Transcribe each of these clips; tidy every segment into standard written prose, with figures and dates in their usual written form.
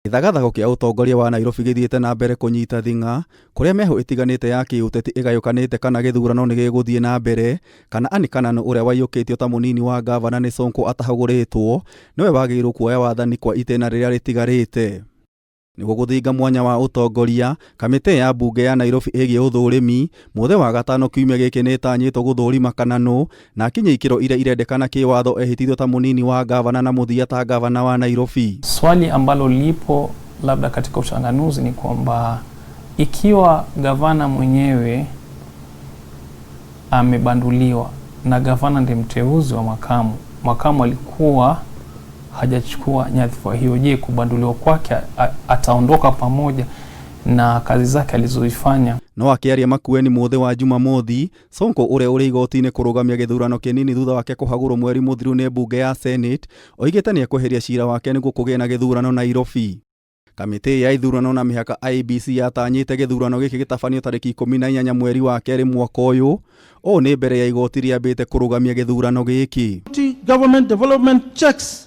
Gĩthagathago kĩa ũtongoria wa Nairobi gĩthiĩte na mbere kũnyita thing'a, kũrĩa mĩahũ ĩtiganĩte ya kĩũteti ĩgayũkanĩte kana gĩthurano nĩ gĩgũthiĩ na mbere, kana Anne Kananu ũrĩa waiyũkĩtio ta mũnini wa ngavana nĩ Sonko atahagũrĩtwo, nĩwe wagĩrĩirwo kuoya wathani kwa itĩna rĩrĩa rĩtigarĩte. Nĩguo gũthinga mwanya wa ũtongoria, kamĩtĩ ya mbunge ya Nairobi ĩgiĩ ũthũrimi, mũthĩ wa gatano kiumia gĩkĩ nĩ ĩtanyĩtwo gũthũrima Kananu na akinye ikĩro iria irendekana kĩwatho ehĩtithio ta mũnini wa ngavana na mũthia ta ngavana wa Nairobi. Swali ambalo lipo labda katika uchanganuzi ni kwamba ikiwa gavana mwenyewe amebanduliwa na gavana ndiye mteuzi wa makamu, makamu alikuwa hajachukua nyadhifa hiyo, je, kubanduliwa kwake ataondoka pamoja na kazi zake alizoifanya? No akĩaria Makueni mũthĩ wa Jumamothi, Sonko ũrĩa ũrĩ igoti-inĩ kũrũgamia gĩthurano kĩnini thutha wake kũhagũrwo mweri mũthiru nĩ mbunge ya Senate, oigĩte nĩ ekweheria cira wake nĩguo kũgĩe na gĩthurano Nairobi. Kamĩtĩ ya ithurano na mĩhaka IEBC yatanyĩte gĩthurano gĩkĩ gĩtabanio tarĩki 18 mweri wa kerĩ mwaka ũyũ. Ũũ nĩ mbere ya igoti rĩambĩte kũrũgamia gĩthurano gĩkĩ. Government development checks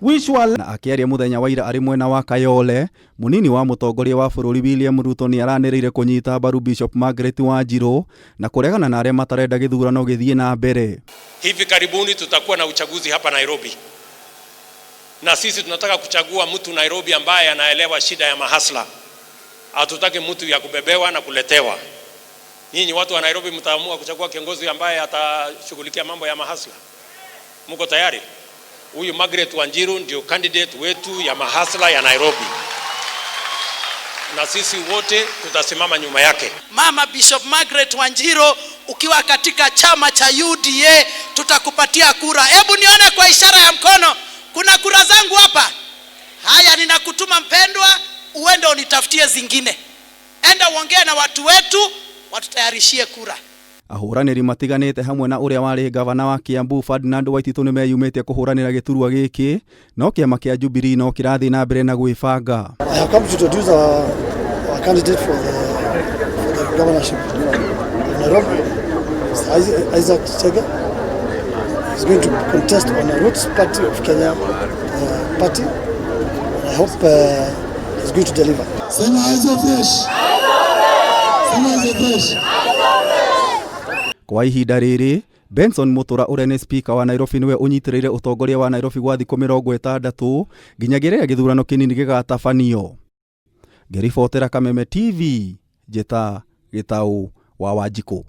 which were Na akĩaria mũthenya wa ira arĩ mwena wa Kayole, mũnini wa mũtongoria wa bũrũri William Ruto nĩ aranĩrĩire kũnyita mbaru Bishop Margaret Wanjiru na kũregana na arĩa matarenda gĩthurano gĩthiĩ na mbere. Hivi karibuni tutakuwa na uchaguzi hapa Nairobi, na sisi tunataka kuchagua mtu Nairobi ambaye anaelewa shida ya mahasla. Hatutaki mtu ya kubebewa na kuletewa. Nyinyi watu wa Nairobi mtaamua kuchagua kiongozi ambaye atashughulikia mambo ya mahasla. Mko tayari? Huyu Margaret Wanjiru ndio candidate wetu ya mahasla ya Nairobi, na sisi wote tutasimama nyuma yake. Mama Bishop Margaret Wanjiru, ukiwa katika chama cha UDA tutakupatia kura. Hebu nione kwa ishara ya mkono, kuna kura zangu hapa. Haya, ninakutuma mpendwa, uende unitafutie zingine, enda uongee na watu wetu watutayarishie kura. Ahũranĩri matiganĩte hamwe na ũrĩa warĩ ngavana wa Kiambu Ferdinand Waititu nĩ meyumĩtie kũhũranĩra gĩturwa gĩkĩ, no kĩama kĩa Jubilee no kĩrathiĩ na mbere na gwĩbanga. I have come to introduce our candidate for the governorship of Nairobi, Mr. Isaac Chege. He's going to contest on the Roots Party of Kenya party. And I hope he's going to deliver. Sema hizo fresh. Sema hizo fresh. Kwa ihinda rĩrĩ, Benson Mutura ũrĩa nĩ speaker wa Nairobi nĩwe ũnyitĩrĩire ũtongoria wa Nairobi gwa thikũ 60 nginyagia rĩrĩa gĩthurano kĩnini gĩgatabanio. Ngĩribotera Kameme TV, njĩta Gĩtaũ wa Wanjikũ.